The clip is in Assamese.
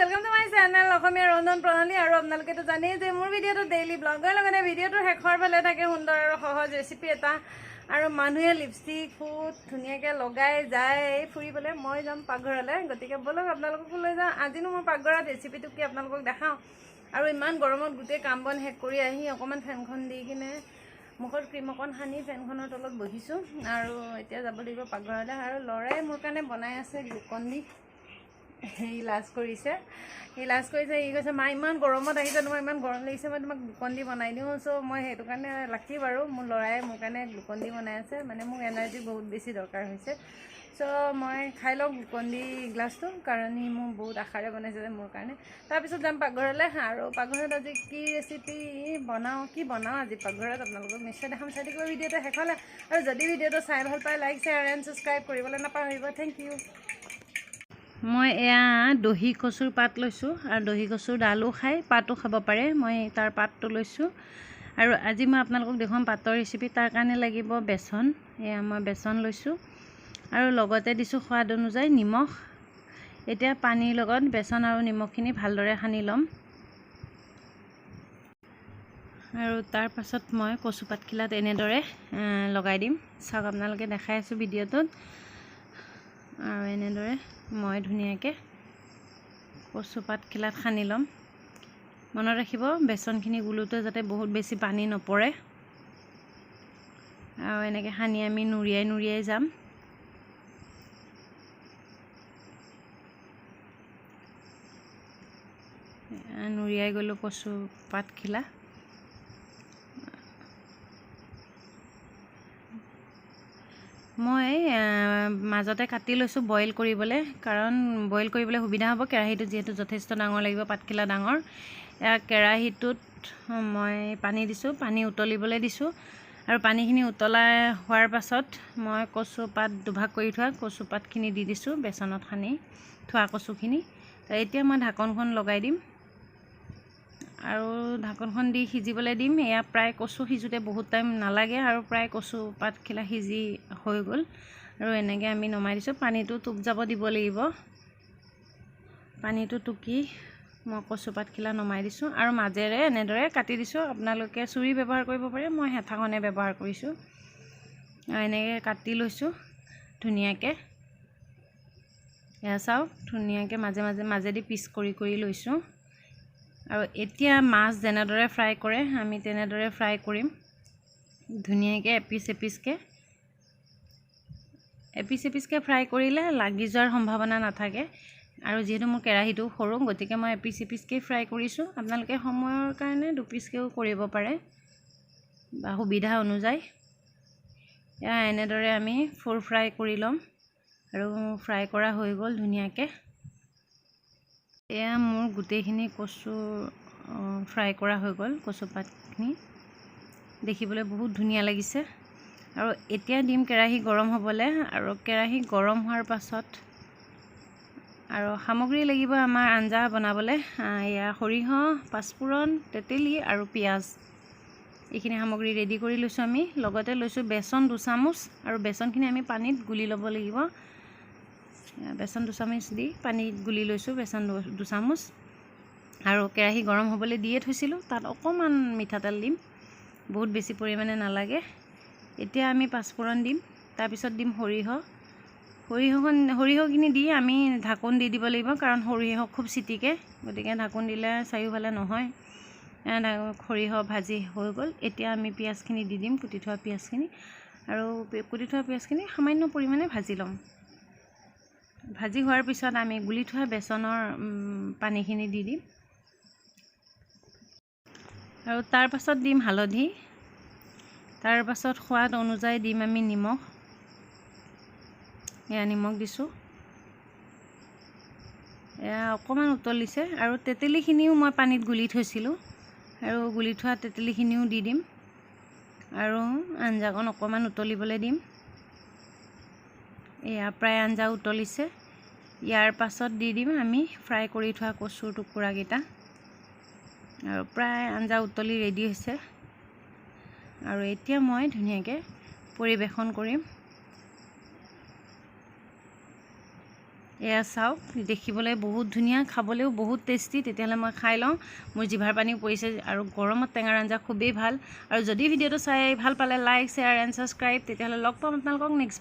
Welcome to my channel অসমীয়া ৰন্ধন প্ৰণালী। আৰু আপোনালোকেতো জানেই যে মোৰ ভিডিঅ'টো ডেইলি ব্লগৰ লগতে ভিডিঅ'টোৰ শেষৰ ফালে থাকে সুন্দৰ আৰু সহজ ৰেচিপি এটা। আৰু মানুহে লিপষ্টিক ফুট ধুনীয়াকৈ লগাই যায় ফুৰিবলৈ, মই যাম পাকঘৰলৈ, গতিকে ব'লক আপোনালোককো লৈ যাওঁ। আজিনো মোৰ পাকঘৰত ৰেচিপিটো কি আপোনালোকক দেখাওঁ। আৰু ইমান গৰমত গোটেই কাম বন শেষ কৰি আহি অকণমান ফেনখন দি কিনে মুখত ক্ৰীম অকণ সানি ফেনখনৰ তলত বহিছোঁ। আৰু এতিয়া যাব লাগিব পাকঘৰলৈ। আৰু ল'ৰাই মোৰ কাৰণে বনাই আছে গ্লুকন ডি, সি লাজ কৰিছে, সি লাজ কৰিছে। সি কৈছে মা ইমান গৰমত আহিছে, তোমাৰ ইমান গৰম লাগিছে, মই তোমাক গ্লুকন ডি বনাই দিওঁ। চ' মই সেইটো কাৰণে লাকি বাৰু, মোৰ ল'ৰাই মোৰ কাৰণে গ্লুকন ডি বনাই আছে, মানে মোক এনাৰ্জি বহুত বেছি দৰকাৰ হৈছে। চ' মই খাই লওঁ গ্লুকন ডি গ্লাছটো, কাৰণ সি মোক বহুত আশাৰে বনাইছে যে মোৰ কাৰণে। তাৰপিছত যাম পাকঘৰলৈ। আৰু পাকঘৰত আজি কি ৰেচিপি বনাওঁ, কি বনাওঁ আজি পাকঘৰত আপোনালোকক নিশ্চয় দেখাম। চাই থাকিব ভিডিঅ'টো শেষলৈ। আৰু যদি ভিডিঅ'টো চাই ভাল পায় লাইক শ্বেয়াৰ এণ্ড ছাবস্ক্ৰাইব কৰিবলৈ নাপাহৰিব। Thank you. মই এয়া দহি কচুৰ পাত লৈছোঁ, আৰু দহি কচুৰ ডালো খায়, পাতো খাব পাৰে, মই তাৰ পাতটো লৈছোঁ। আৰু আজি মই আপোনালোকক দেখুৱাম পাতৰ ৰেচিপি। তাৰ কাৰণে লাগিব বেচন, এয়া মই বেচন লৈছোঁ, আৰু লগতে দিছোঁ সোৱাদ অনুযায়ী নিমখ। এতিয়া পানীৰ লগত বেচন আৰু নিমখখিনি ভালদৰে সানি ল'ম। আৰু তাৰ পাছত মই কচু পাতখিলাত এনেদৰে লগাই দিম। চাওক আপোনালোকে দেখাই আছোঁ ভিডিঅ'টোত। আৰু এনেদৰে মই ধুনীয়াকৈ কচু পাতখিলাত সানি ল'ম। মনত ৰাখিব বেচনখিনি গুলোতে যাতে বহুত বেছি পানী নপৰে। আৰু এনেকৈ সানি আমি নুৰিয়াই নুৰিয়াই যাম। নুৰিয়াই গ'লোঁ কচু পাতখিলা। মই মাজতে কাটি লৈছোঁ বইল কৰিবলৈ, কাৰণ বইল কৰিবলৈ সুবিধা হ'ব। কেৰাহীটো যিহেতু যথেষ্ট ডাঙৰ লাগিব, পাতখিলা ডাঙৰ। কেৰাহীটোত মই পানী দিছোঁ, পানী উতলিবলৈ দিছোঁ। আৰু পানীখিনি উতলাই হোৱাৰ পাছত মই কচু পাত দুভাগ কৰি থোৱা কচু পাতখিনি দি দিছোঁ, বেচনত সানি থোৱা কচুখিনি। এতিয়া মই ঢাকনখন লগাই দিম আৰু ঢাকনখন দি সিজিবলৈ দিম। এয়া প্ৰায় কচু সিজোতে বহুত টাইম নালাগে, আৰু প্ৰায় কচু পাতখিলা সিজি হৈ গ'ল। আৰু এনেকৈ আমি নমাই দিছোঁ। পানীটো টোপ যাব দিব লাগিব। পানীটো টুকি মই কচু পাতখিলা নমাই দিছোঁ। আৰু মাজেৰে এনেদৰে কাটি দিছোঁ। আপোনালোকে চুৰি ব্যৱহাৰ কৰিব পাৰে, মই হেতাখনে ব্যৱহাৰ কৰিছোঁ। আৰু এনেকৈ কাটি লৈছোঁ ধুনীয়াকৈ। এয়া চাওক, ধুনীয়াকৈ মাজে মাজে মাজেদি পিচ কৰি কৰি লৈছোঁ। আৰু এতিয়া মাছ যেনেদৰে ফ্ৰাই কৰে আমি তেনেদৰে ফ্ৰাই কৰিম ধুনীয়াকৈ, এপিচ এপিচকৈ এপিচ এপিচকৈ ফ্ৰাই কৰিলে লাগি যোৱাৰ সম্ভাৱনা নাথাকে। আৰু যিহেতু মোৰ কেৰাহীটো সৰু, গতিকে মই এপিচ এপিচকৈ ফ্ৰাই কৰিছোঁ। আপোনালোকে সময়ৰ কাৰণে দুপিচকৈও কৰিব পাৰে বা সুবিধা অনুযায়ী। এয়া এনেদৰে আমি ফুল ফ্ৰাই কৰি ল'ম। আৰু ফ্ৰাই কৰা হৈ গ'ল ধুনীয়াকৈ। এয়া মোৰ গোটেইখিনি কচু ফ্ৰাই কৰা হৈ গ'ল। কচু পাতখিনি দেখিবলৈ বহুত ধুনীয়া লাগিছে। আৰু এতিয়া দিম কেৰাহী গৰম হ'বলৈ। আৰু কেৰাহী গৰম হোৱাৰ পাছত আৰু সামগ্ৰী লাগিব আমাৰ আঞ্জা বনাবলৈ। এয়া সৰিয়হ, পাঁচফোৰণ, তেতেলী আৰু পিঁয়াজ, এইখিনি সামগ্ৰী ৰেডি কৰি লৈছোঁ আমি। লগতে লৈছোঁ বেচন দুচামুচ, আৰু বেচনখিনি আমি পানীত গুলি ল'ব লাগিব। বেচন দুচামুচ দি পানীত গুলি লৈছোঁ বেচন দুচামুচ। আৰু কেৰাহী গৰম হ'বলৈ দিয়ে থৈছিলোঁ, তাত অকণমান মিঠাতেল দিম, বহুত বেছি পৰিমাণে নালাগে। এতিয়া আমি পাঁচফোৰণ দিম, তাৰপিছত দিম সৰিয়হ। সৰিয়হখিনি দি আমি ঢাকোন দি দিব লাগিব, কাৰণ সৰিয়হ খুব চিটিকে, গতিকে ঢাকোন দিলে চাৰিওফালে নহয়। সৰিয়হ ভাজি হৈ গ'ল। এতিয়া আমি পিঁয়াজখিনি দি দিম, কুটি থোৱা পিঁয়াজখিনি। আৰু কুটি থোৱা পিঁয়াজখিনি সামান্য পৰিমাণে ভাজি ল'ম। ভাজি হোৱাৰ পিছত আমি গুলি থোৱা বেচনৰ পানীখিনি দি দিম। আৰু তাৰ পাছত দিম হালধি, তাৰ পাছত সোৱাদ অনুযায়ী দিম আমি নিমখ। এয়া নিমখ দিছোঁ। এয়া অকণমান উতলিছে। আৰু তেতেলীখিনিও মই পানীত গুলি থৈছিলোঁ, আৰু গুলি থোৱা তেতেলীখিনিও দি দিম। আৰু আঞ্জাকণ অকণমান উতলিবলৈ দিম। এয়া প্ৰায় আঞ্জা উতলিছে। ইয়াৰ পাছত দি দিম আমি ফ্ৰাই কৰি থোৱা কচুৰ টুকুৰাকেইটা। আৰু প্ৰায় আঞ্জা উতলি ৰেডি হৈছে। আৰু এতিয়া মই ধুনীয়াকৈ পৰিৱেশন কৰিম। এয়া চাওক, দেখিবলৈ বহুত ধুনীয়া, খাবলৈও বহুত টেষ্টি। তেতিয়াহ'লে মই খাই লওঁ, মোৰ জিভাৰ পানীও পৰিছে। আৰু গৰমত টেঙাৰ আঞ্জা খুবেই ভাল। আৰু যদি ভিডিঅ'টো চাই ভাল পালে, লাইক, শ্বেয়াৰ এণ্ড ছাবস্ক্ৰাইব। তেতিয়াহ'লে লগ পাম আপোনালোকক নেক্সট।